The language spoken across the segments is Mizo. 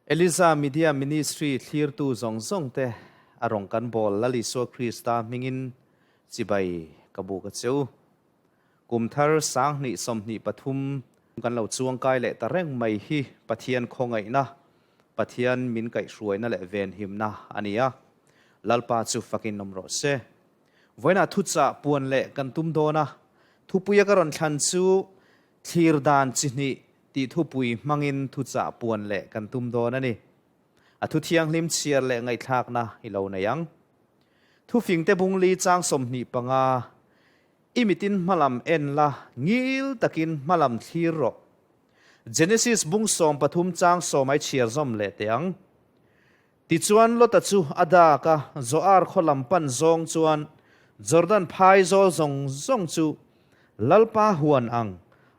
Eliza Media Ministry thlirtu zawng zawng te a rawn kan bawl Lal Isua Krista hmingin chibai ka buk a che u. Kum thar 2023 kan lo chuangkai leh ta reng mai hi Pathian khawngaihna, Pathian min kaihhruaina leh venhimna a ni a. Lalpa chu fakin awm rawh se. Vawiinah thuchah puan leh kan tum dawn a, thupuia ka rawn thlan chu Thlir dan chi hnih tih thupui hmangin thuchah puan leh kan tum dawn a ni. A thu thianghlim chhiar leh ngaihthlakna i lo nei ang. Thufingte bungli chang 25, I mitin hmalam en la, ngil takin hmalam thlir rawh. Genesis bung 13 chang sawm ai chhiar zawm leh teh ang. Tichuan Lota chu a dak a, Zoar khaw lam pan zawng chuan Jordan phai zawl zawng zawng chu Lalpa huan ang,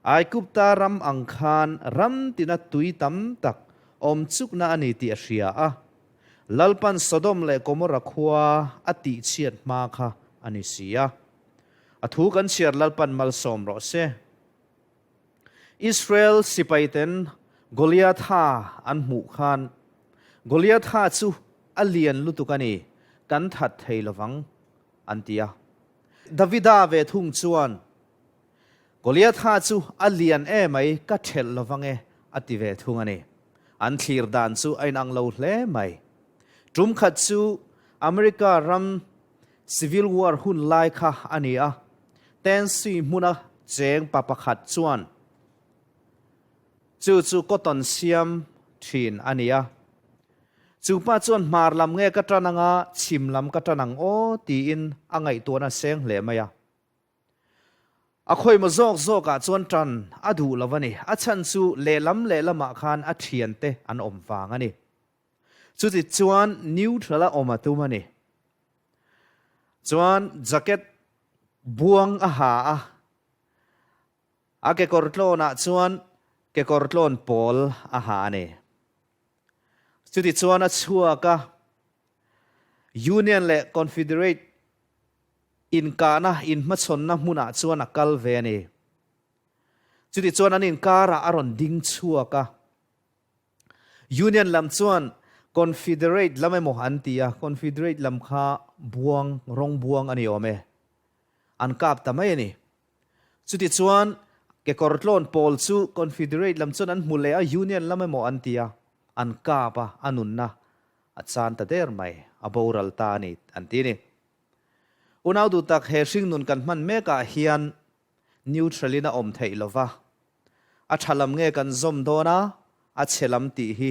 Aigupta ram ang khan ram tina tui tam tak awm chukna a ni tih a hria a. Lalpan Sodom leh Gomorra khua a tihchhiat hma kha a ni si a. A thu kan chhiar Lalpan malsawm rawh se. Israel sipaiten Goliatha an hmuh khan, Goliatha chu a lian lutuk a ni, kan that thei lovang, an ti a. Davida ve thung chuan, Goliatha chu a lian emai, ka thelh lovang e, a ti ve thung a ni. An thlir dan chu a inang lo hle mai. Tum khat chu America ram Civil War hun lai kha a ni a, Tennessee hmuna cheng pa pakhat chuan chu chu cotton siam thin a ni a. Chu pa chuan hmar lam nge ka tan anga chhim lam ka tan ang aw tiin a ngaihtuahna seng hle mai a. A khawimaw zawk zawkah chuan tan a duh lo a ni. A chhan chu lehlam lehlamah khan a thiante an awm vang a ni. Chuti chuan neutral a awm a tum a ni. Chuan jacket buang a ha a, a kekawr tlawnah chuan kekawr tlawn pawl a ha a ni. Chuti chuan a chhuak a, Union leh Confederate inkahna inhmachhawnna hmunah chuan a kal ve a ni. Chuti chuan an inkarah a rawn ding chhuak a. Union lam chuan Confederate lam emaw an ti a, Confederate lam kha buang, rawng buang a ni awm e. An kap ta mai a ni. Chutichuan kekawr tlawn pawl chu Confederate lam chuan an hmu leh a, Union lam emaw an ti a, an kap a, a nunna a chan ta der mai, a boral ta a ni an ti a ni. Unau duh tak he hringnun kan hman mekah hian neutral in a awm theih lova, a tha lam nge kan zawm dawn a, a chhe lam tih hi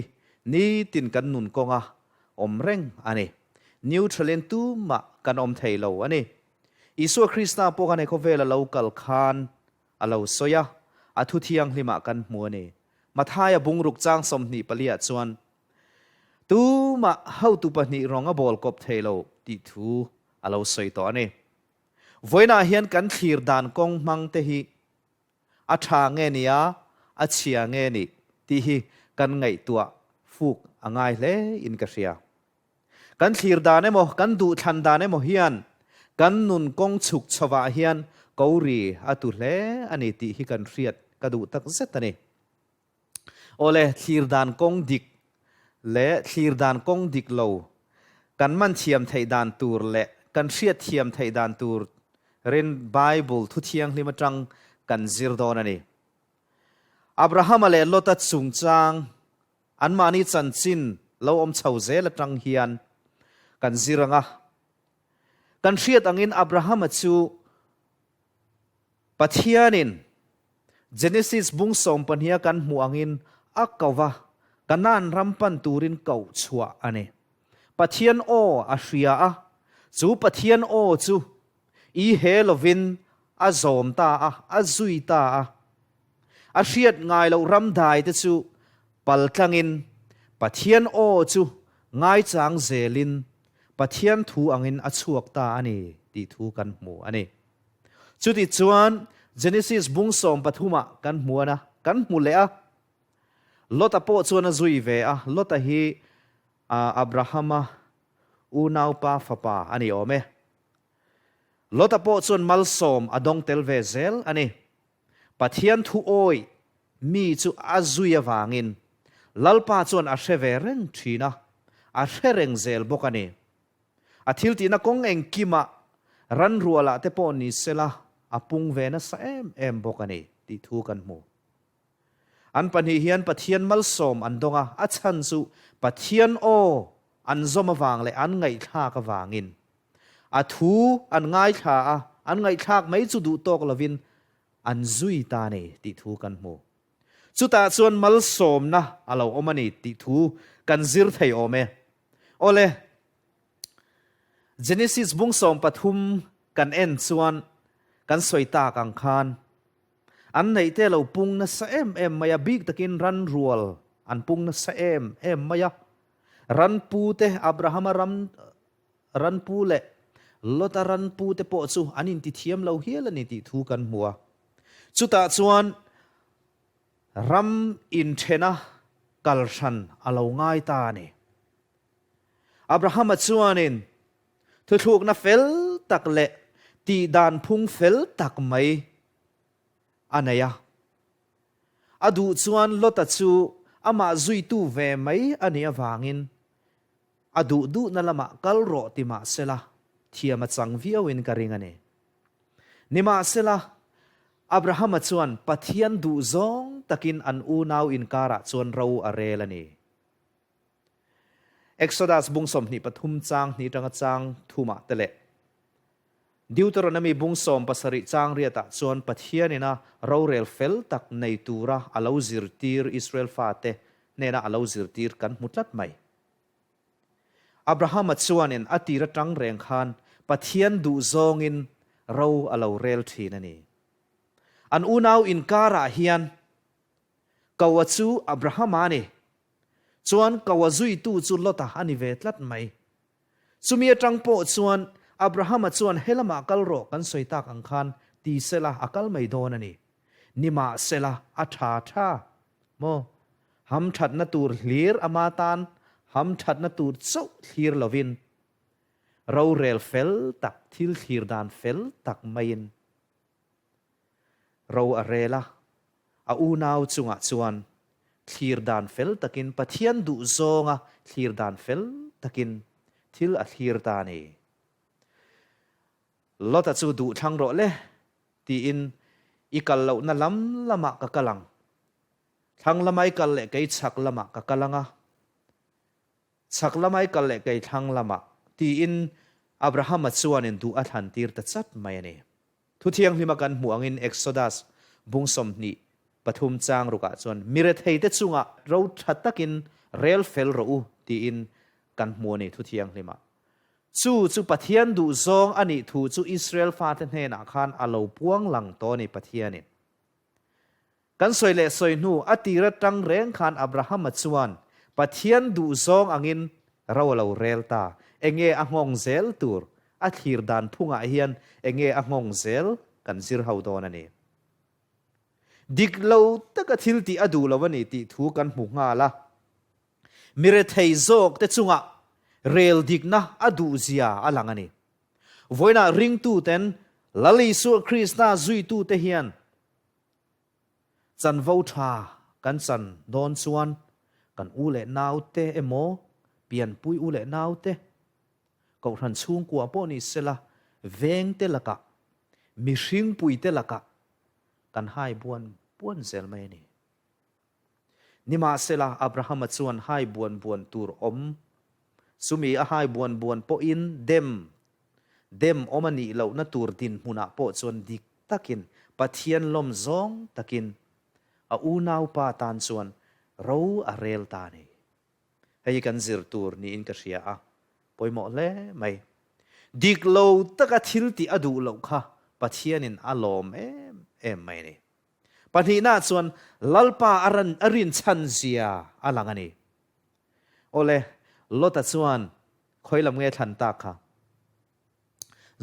nitin kan nun kawnga awm reng a ni. Neutral in tumah kan awm thei lo a ni. Isua Krista pawh khan he khawvel a lo kal khan a lo sawi a, a thu thianghlimah kan hmu a ni. Mathaia bungruk chang 24 ah chuan, Tumah hotu pahnih rawng a bawl kawp thei lo tih thu a lo sawi tawh a ni. Vawiinah hian kan thlir dan kawng hmang te hi a tha nge ni a, a chhia nge ni tih hi kan ngaihtuah fuk a ngai hle in ka hria. Kan thlir dan emaw, kan duhthlan dan emaw hian kan nun kawng chhuk chhovah hian ko ri a tu hle a ni tih hi kan hriat ka duh tak zet a ni. Awle, thlir dan kawng dik leh thlir dan kawng dik lo kan man thiam theih dan tur leh kan hriat thiam theih dan tur rin Bible thu thianghlim atang kan zir dawn a ni. Abrahama leh Lota chungchang anmahni chanchin lo awm chho zel atang hian kan zir ang a. Kan hriat angin Abrahama chu Pathianin Genesis bung 12 a kan hmuh angin a ko va, Kanaan ram pan turin koh chhuah a ni. Pathian aw a hria a, chu Pathian aw chu i he lovin a zawm ta a, a zui ta a. A hriat ngai loh ram dai te chu paltlangin Pathian aw chu ngaichang zelin Pathian thu angin a chhuak ta a ni tih thu kan hmu a ni. Chuti chuan Genesis bung 13 ah kan hmu a, kan hmu leh a. Lota pawh chuan a zui ve a, Lota hi Abrahama unaupa fapa a ni awm e. Lota pawh chuan malsawm a dawng tel ve zel a ni. Pathian thu awih mi chu a zui avangin. Lalpa chuan a hre ve reng thin a, a hre reng zel bawk a ni. A thiltihna kawng engkimah ranrualah te pawh ni sela a pung ve nasa em em bawk a ni tih thu kan hmu. An pahnih hian Pathian malsawm an dawng a, a chhan chu Pathian aw an zawm avang leh an ngaihthlak avangin. A thu an ngaithla a, an ngaihthlak mai chu duh tawk lovin an zui ta a ni tih thu kan hmu. Chutah chuan malsawmna a lo awm a ni tih thu kan zir thei awm e. Awle, Genesis bung 13 kan en chuan kan sawi tak ang khan an neihte a lo pung nasa em em mai a, bik takin ran rual an pung nasa em em mai a. Ran pute Abrahama ram ran pu leh Lota ran pute pawh chu an intithiam lo hial a ni tih thu kan hmu a. Chutah chuan ram inthena kal hran a lo ngai ta a ni. Abrahama chuanin thuthlukna fel tak leh tihdan phung fel tak mai a nei a. A duh chuan Lota chu amah zuitu ve mai a nih avangin A duh duhna lamah kal rawh ti mahsela, thiam a chang viauin ka ring a ni. Nimahsela, Abrahama chuan Pathian duh zawng takin an unau inkarah chuan ro a rel a ni. Exodus bung 23 chang hnih atanga chang thumah te leh Deuteronomy bung 17 chang riatah chuan Pathianin a rorel fel tak nei tura a lo zirtir Israel fate hnena a lo zirtir kan hmu tlat mai. Abrahama chuanin a tir atang reng khan Pathian duh zawngin ro a lo rel thin a ni. An unau inkarah hian Koa chu Abrahama a ni. Chuan Koa zuitu chu Lota a ni ve tlat mai. Chumi atang pawh chuan Abrahama chuan helamah kal rawh kan sawi tak ang khan ti sela a kal mai dawn a ni. Nimahsela a tha tha maw? Ham thatna tur hlir ama tan ham thatna tur chauh thlir lovin rorel fel tak thil thlir dan fel tak maiin ro a rel a, a unau chungah chuan thlir dan fel takin Pathian duh zawnga thlir dan fel takin thil a thlir ta a ni. Lota chu duh thlang rawh le tiin i kal lohna lam lamah ka kal ang. Thlang lama i kal leh kei chhak lamah ka kal ang a, chhak lama i kal leh kei thlang lamah tiin Abrahama chuanin duh a thlan tir ta chat mai a ni. Thu thianghlima kan hmuh angin Exodus bung 23 chang rukah chuan mi retheite chungah ro tha takin rel fel rawh u tiin kan hmu a ni thu thianghlima. Chu chu Pathian duh zawng a nih thu chu Israel fate hnenah khan a lo puang lang tawh a ni Pathianin. Kan sawi leh sawi hnu a tir atang reng khan Abrahama chuan Pathian duh zawng angin ro a lo rel ta. Enge a nghawng zel tur? A thlir dan phungah hian enge a nghawng zel kan zir ho dawn a ni. Dik lo taka thil tih a duh lo a ni tih thu kan hmu nghal a. Mi rethei zawk te chungah rel dikna a duh zia a lang a ni. Vawiinah ringtuten Lal Isua Krista zuitute hian Chanvo tha kan chan dawn chuan kan u leh naute emaw, pianpui u leh naute, kohhran chhungkua pawh ni sela, vengte lakah, mihringpuite lakah kan hai buan buan zel mai a ni. Nimahsela, Abrahama chuan hai buan buan tur awm, chumi a hai buan buan pawhin dem dem awm a nih lohna tur dinhmunah pawh chuan dik takin, Pathian lawm zawng takin a unaupa tan chuan ro a rel ta a ni. Hei hi kan zir tur niin ka hria a, pawimawh hle mai. Dik lo taka thil tih a duh loh kha Pathianin a lawm em em mai a ni. Pahnihna chuan Lalpa a ran a rinchhan zia a lang a ni. Awle, Lota chuan khawi lam nge thlan tak kha?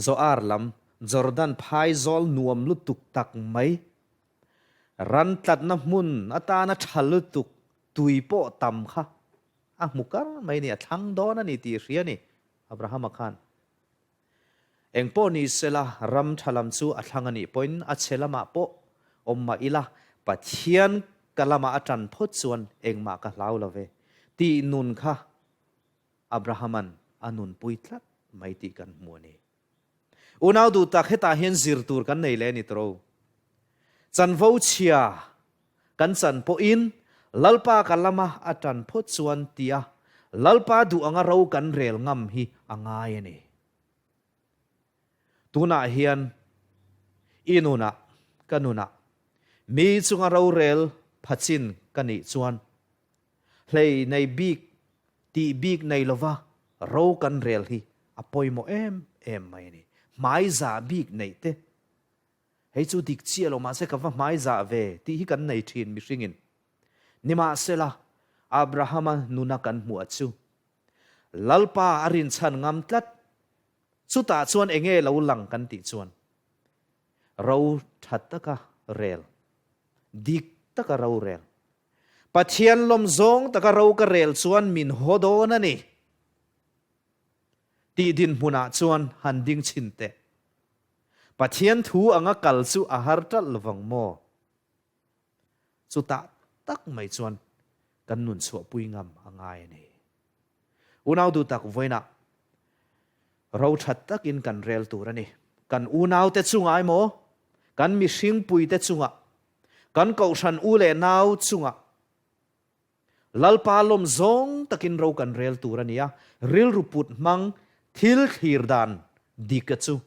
Zoar lam, Jordan phaizawl nuam lutuk tak mai, ran tlatna hmun atana tha lutuk tui pawh tam kha a hmu kar mai a ni, a thlang dawn a ni tih hria a ni Abrahama khan. Eng pawh ni sela, ram tha lam chu a thlang a nih pawhin a chhe lamah pawh awm mah ila, Pathian. ka lama a ṭan phawt chuan engmah ka hlau lo ve tih nun kha Abrahama'n a nunpui tlat mai tih kan hmu a ni. Unau duh tak hetah hian zir tur kan nei leh a ni tawh. Chanvo chhia kan chan pawhin Lalpa ka lama a ṭan phawt chuan tia Lalpa duh anga ro kan rel ngam hi a ngai a ni. Tunah hian i nunah, ka nunah, mi chunga rorel phachin ka nih chuan hlei nei bik tih bik nei lova ro kan rel hi a pawimawh em em mai a ni. Hmaizah bik neih te, hei chu dik chiah lo mahse ka va hmaizah ve tih hi kan nei thin mihringin. Nimahsela, Abrahama nuna kan hmuh chu Lalpa a rinchhan ngam tlat. Chutah chuan enge lo lang kan tih chuan ro tha taka rel, dik taka ro rel, Pathian lawm zawng taka ro ka rel chuan min haw dawn a ni tih dinhmunah chuan han ding chhin teh. Pathian thu anga kal chu a har ṭalh lovang maw? Chutah tak mai chuan kan nun chhuahpui ngam a ngai a ni. Unau duh tak vawiinah ro that takin kan rel tur a ni. Kan unaute chungah emaw, kan mihringpuite chungah, kan kohhran u leh nau chungah Lalpa lawm zawng takin ro kan rel tur a ni a, rilru put hmang thil thlir dan dika chu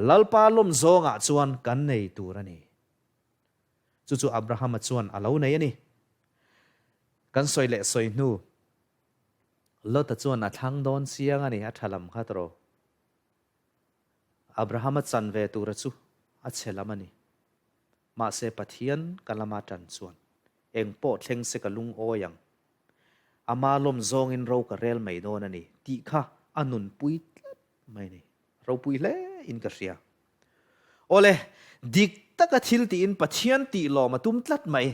Lalpa lawm zawngah chuan kan nei tur a ni. Chu chu Abrahama chuan a lo nei a ni. Kan sawi leh sawi hnu, Lota chuan a thlang dawn chiang a ni, a tha lam kha tawh. Abrahama chan ve tura chu a chhe lam a ni. Mahse Pathian ka lama tan chuan eng pawh thleng se ka lungawi ang. Ama lawm zawngin ro ka rel mai dawn a ni tih kha a nunpui tlat mai a ni. Ropui hle in ka hria. Awle, dik taka thil tiin Pathian tih lawm a tum tlat mai.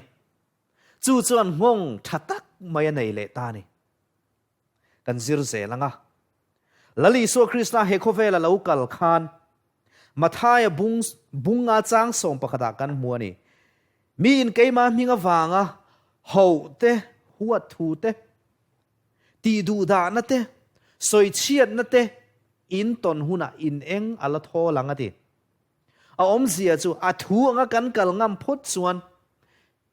Chu chuan nghawng tha tak mai a nei leh ta a ni. Kan zir zel ang a. Lal Isua Krista he khawvela lo kal khan Mathaia bung bunga chang sawm pakhatah kan hmu a ni. Miin keimah hming avanga hoh te, huat thu te, tih duhdahna te, sawichhiatna te in tawn hunah in eng a la thawl ang a ti. A awmzia chu a thu anga kan kal ngam phawt chuan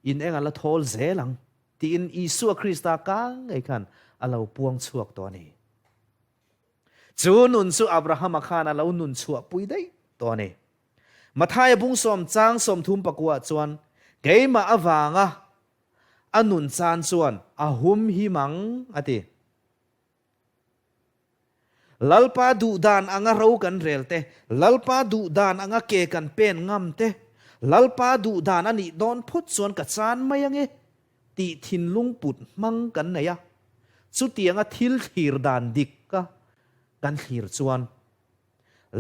in eng a la thawl zel ang tiin Isua Krista kang ngei khan a lo puang chhuak tawh a ni. Chu nun chu Abrahama khan a lo nun chhuah pui daih tawh a ni. Mathaia bung sawm chang 30 pakua chuan keimah avanga a nun chan chuan a hum him ang a ti. Lalpa duh dan anga ro kan rel te, Lalpa duh dan anga ke kan pen ngam te, Lalpa duh dan a nih dawn phawt chuan ka chan mai ange tih thinlung put hmang kan nei a. Chutianga thil thlir dan dik ka kan thlir chuan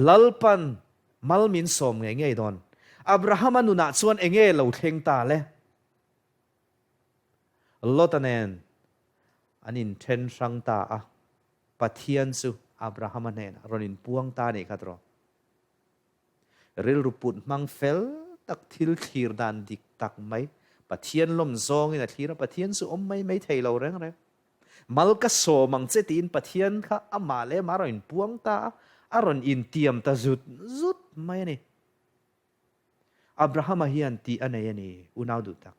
Lalpan mal min sawm ngei ngei dawn. Abrahama nunah chuan enge lo thleng ta le? Lota nen an inthen hrang ta a, Pathian chu Abrahama hnenah rawn inpuang ta a nih kha tawh. Rilru put hmang fel tak thil thlir dan dik tak mai, Pathian lawm zawngin a thlir a, Pathian chu awm mai mai thei lo reng reng. Mal ka sawm ang che tiin Pathian kha amah leh amah a rawn inpuang ta a, a rawn intiam ta zut zut mai a ni. Abrahama hian tih a nei a ni, unau duh tak.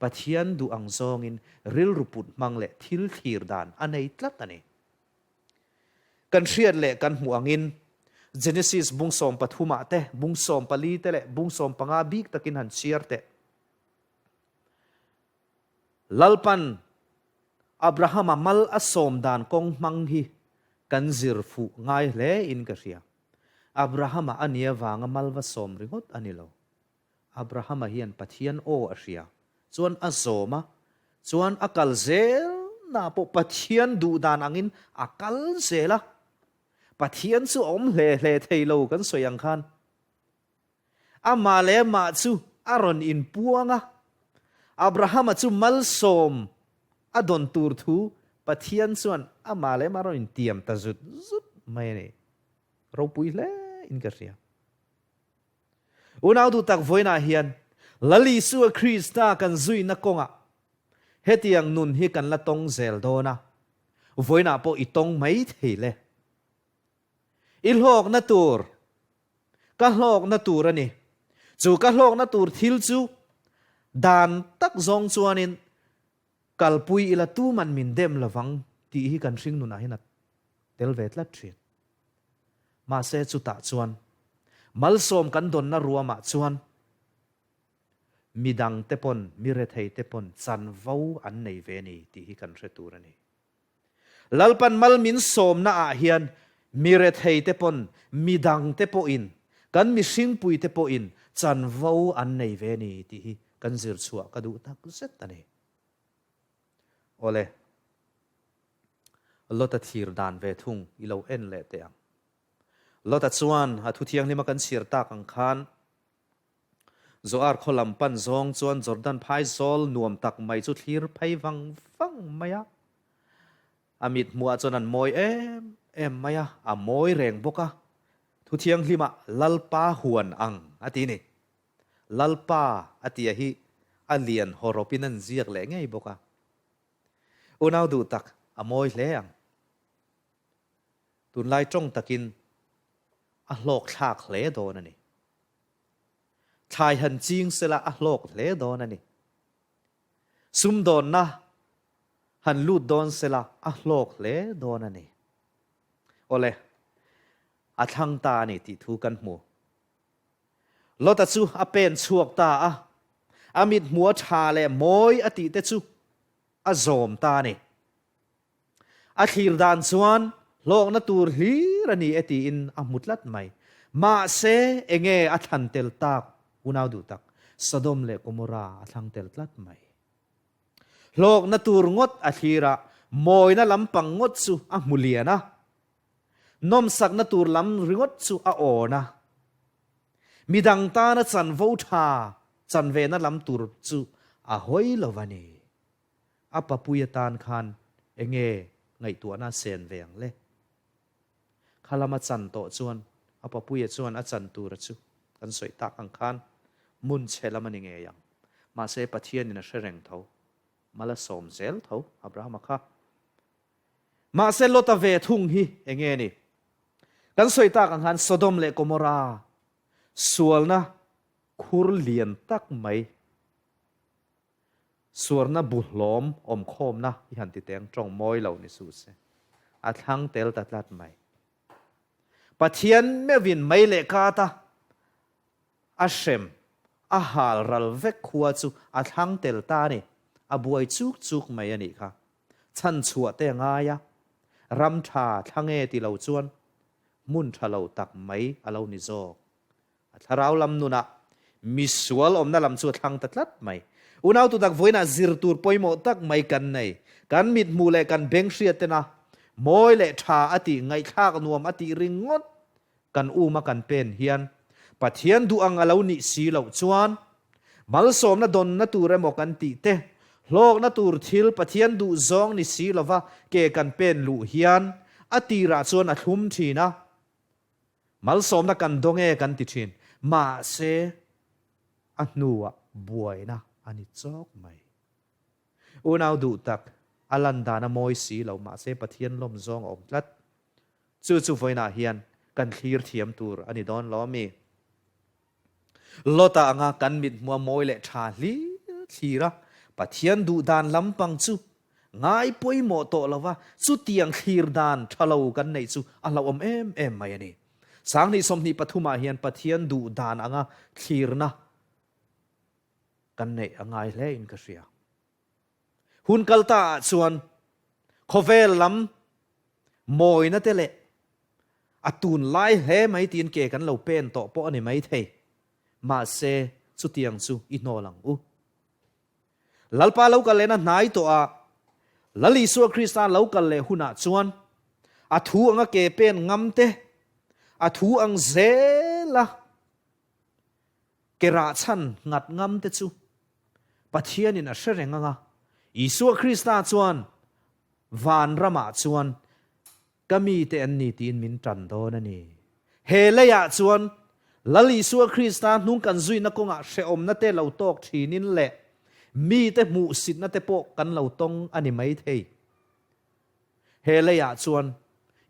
Pathian duh ang zawngin rilru put hmang leh thil thlir dan a nei tlat a ni. Kan hriat leh kan hmuh angin Genesis bung 13 ah te, bung 14 te leh bung 15 bik takin han chhiar teh. Lalpan Abrahama mal a sawm dan kawng hmang hi kan zir fuh ngai hle in ka hria. Abrahama a nia vanga mal va sawm ringawt a ni lo. Abrahama hian Pathian aw a hria, chuan a zawm a, chuan a kal zel na pawh Pathian duh dan angin a kal zel a. Pathian chu a awm hle hle thei lo kan sawi ang khan. Amah leh amah chu a rawn inpuang a, Abrahama chu malsawm a dawn tur thu Pathian chuan amah leh amah a rawn intiam ta zut zut mai a ni. Ropui hle in ka hria. Unau duh tak vawiinah hian Lal Isua Krista kan zuina kawngah. Hetiang nun hi kan la tawng zel dawn a, vawiinah pawh i tawng mai thei le. I hlawkna tur, ka hlawkna tur a ni. Chu ka hlawkna tur thil chu dan tak zawng chuanin kalpui ila tuman min dem lovang tih hi kan hring nunah hian a tel ve tlat thin. Mahse chutah chuan malsawm kan dawnna ruamah chuan midangte pawn, mi retheite pawn chanvo an nei ve a ni tih hi kan hre tur a ni. Lalpan mal min sawmna ah hian mi rethei te pawn, midang te pawhin, kan mihringpui te pawhin chanvo an nei ve ni tih hi kan zir chhuah ka duh tak zet a ni. Awle, Lota thlir dan ve thung i lo en leh teh ang. Lota chuan a thu thianghlima kan chhiar tak ang khan Zoar khaw lam pan zawng chuan Jordan phai zawl nuam tak mai chu thlir phei vang vang mai a. A mit hmuhah chuan an mawi em em mai a, a mawi reng bawk a. Thu thianghlimah Lalpa huan ang a ti ni. Lalpa a tia hi a lian hawrawpin an ziak leh ngei bawk a. Unau duh tak a mawi hle ang. Tunlai tawng takin a hlawk thlak hle dawn a ni. Thlai han ching sela a hlawk hle dawn a ni. Sumdawnna han lut dawn sela a hlawk hle dawn a ni. Awle, a thlang ta a ni tih thu kan hmu. Lota chu a pen chhuak ta a, a mithmuh a tha leh mawi a tih te chu a zawm ta a ni. A thlir dan chuan hlawkna tur hlir a ni e tiin a hmu tlat mai. Mahse, enge a thlan tel tak unau duh tak, Sodom leh Gomorra a thlang tel tlat mai. Hlawkna tur ngawt a thlir a, mawina lampang ngawt chu a hmu lian a. Nawmsakna tur lam ringawt chu a awn a. Midang tana chanvo tha chanvena lam tur chu a hawi lo va ni. A papui atan khan enge ngaihtuahna a sen ve ang le? Kha lama chan tawh chuan a papuia chuan a chan tura chu kan sawi tak ang khan hmun chhe lam a ni ngei ang. Mahse Pathianin a hre reng tho. Mal a sawm zel tho Abrahama kha. Mahse Lota ve thung hi enge ni? Kan sawi tak ang khan Sodom leh Gomorra sualna khur lian tak mai Suarna buhlawm awmkhawmna i han ti teng tawng mawi lo ni suh se. A thlang tel ta tlat mai. Pathian meuhin mei leh kata a hrem, a hal ral vek khua chu a thlang tel ta a ni. A buai chuk chuk mai a nih kha. Chhan chhuah te a ngai a, ram tha thlang e ti lo chuan hmun tha lo tak mai a lo ni zawk. A thlarau lam nunah misual awmna lam chu a thlang ta tlat mai. Unau tu tak vawiinah zir tur pawimawh tak mai kan nei. Kan mithmuh leh kan beng hriat tena mawi leh tha a tih, ngaihthlak nuam a tih ringawt kan uma kan pen hian Pathian duh ang a lo nih si loh chuan malsawmna dawnna tur emaw kan tih te, hlawkna tur thil Pathian duh zawng ni si lova ke kan pen luh hian a tirah chuan a thlum thin a. Malsawmna kan dawng e kan ti thin, mahse a hnuah buaina a ni chawk mai. Unau duh tak, a lan dan a mawi si lo, mahse Pathian lawm zawng a awm tlat. Chu chu vawiinah hian kan thlir thiam tur a ni dawn lo ami? Lota anga kan mithmua mawi leh tha hlir thlir a, Pathian duh dan lampang chu Ngai pawimawh tawh lova chutiang thlir dan tha lo kan neih chu a hlauhawm em em mai a ni. Sanghnih 23 ah hian Pathian duh dan anga thlirna kan neih a ngai hle in ka hria. Hun kal ta ah chuan khawvel lam mawina te leh a tun lai hle mai tiin ke kan lo pen tawh pawh a ni mai thei. Mahse chutiang chu i hnawl ang u. Lalpa lo kal lehna hnai tawh a, Lal Isua Krista lo kal leh hunah chuan a thu anga ke pen ngam te, a thu ang zela ke rahchhan nghat ngam te chu Pathianin a hre reng anga, Isua Krista chuan van ramah chuan Ka mite an ni tiin min tan dawn a ni. He leiah chuan Lal Isua Krista hnung kan zuina kawngah hrehawmna te lo tawk thinin leh. Mite hmuhsitna te pawh kan lo tawng a ni maithei. He leiah chuan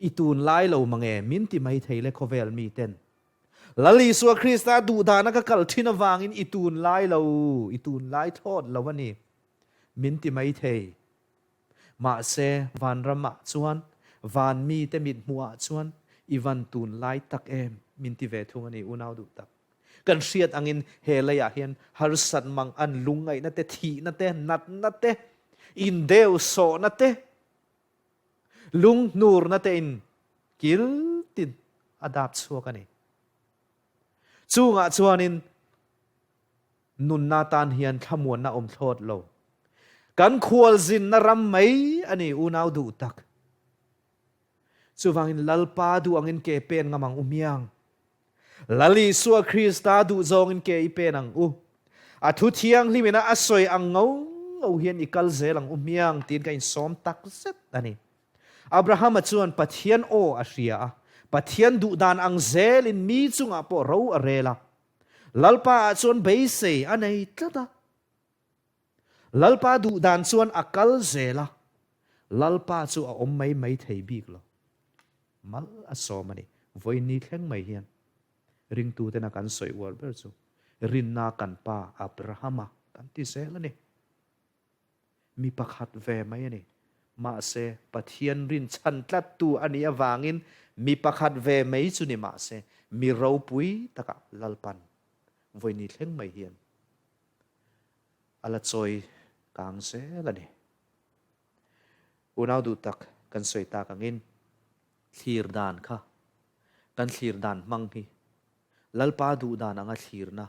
i tunlai lo mange min ti maithei le khawvel miten. Lal Isua Krista duhdana ka kal thin avangin i tunlai lo, i tunlai thlawt lo a ni min ti maithei. Mahse vanramah chuan van mite mithmuhah chuan i van tunlai tak em min ti ve thung a ni unau duh tak. Kan hriat angin he leiah hian harsat mang an lungngaihna te, thihna te, natna te, indeusawhna te, lunghnurna te in kil tin a dap chhuak a ni. Chungah chuanin nunna tan hian thlamuanna awm thlawt lo. Kan khualzinna ram mai a ni unau duh tak. Chuvangin Lalpa duh angin ke pen ngam ang u hmiang. Lal Isua Krista duh zawngin ke i pen ang u. A thu thianghlim ina a sawi ang ngau ngau hian i kal zel ang u hmiang tiin ka insawm tak zet a ni. Abrahama chuan Pathian aw a hria a, Pathian duh dan ang zelin mi chungah pawh ro a rel a. Lalpa ah chuan beisei a nei tlat a. Lalpa duh dan chuan a kal zel a, Lalpa chu a awm mai mai thei bik lo. Mal a sawm a ni. Vawiin ni thleng mai hian ringtutena kan sawi uar ber chu rinna kan pa Abrahama kan ti zel a ni. Mi pakhat ve mai a ni. Mahse, Pathian rinchhan tlattu a nih avangin mi pakhat ve mai chu ni mahse, mi ropui takah Lalpan vawiin ni thleng mai hian a la chawi kang zel a ni. Unau duh tak kan sawi tak angin thlir dan kha kan thlir dan hmang hi Lalpa duh dan anga thlirna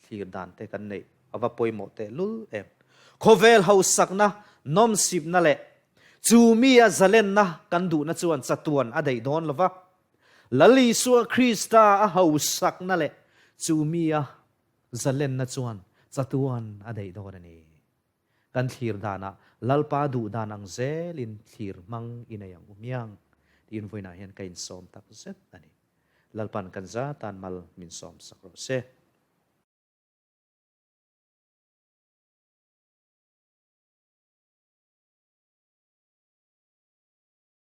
thlir dan te kan neih a va pawimawh teh lul em. Khawvel hausakna, nawmsipna leh chu mi a zalenna kan duhna chuan chatuan a daih dawn lo va. Lal Isua Krista a hausakna leh chu mi a zalenna chuan chatuan a daih dawn a ni. Kan thlir danah Lalpa duh dan ang zelin thlir hmang i nei ang u hmiang tiin vawiinah hian ka insawm tak zet a ni. Lalpa'n kan za tan mal min sawm sak rawh se.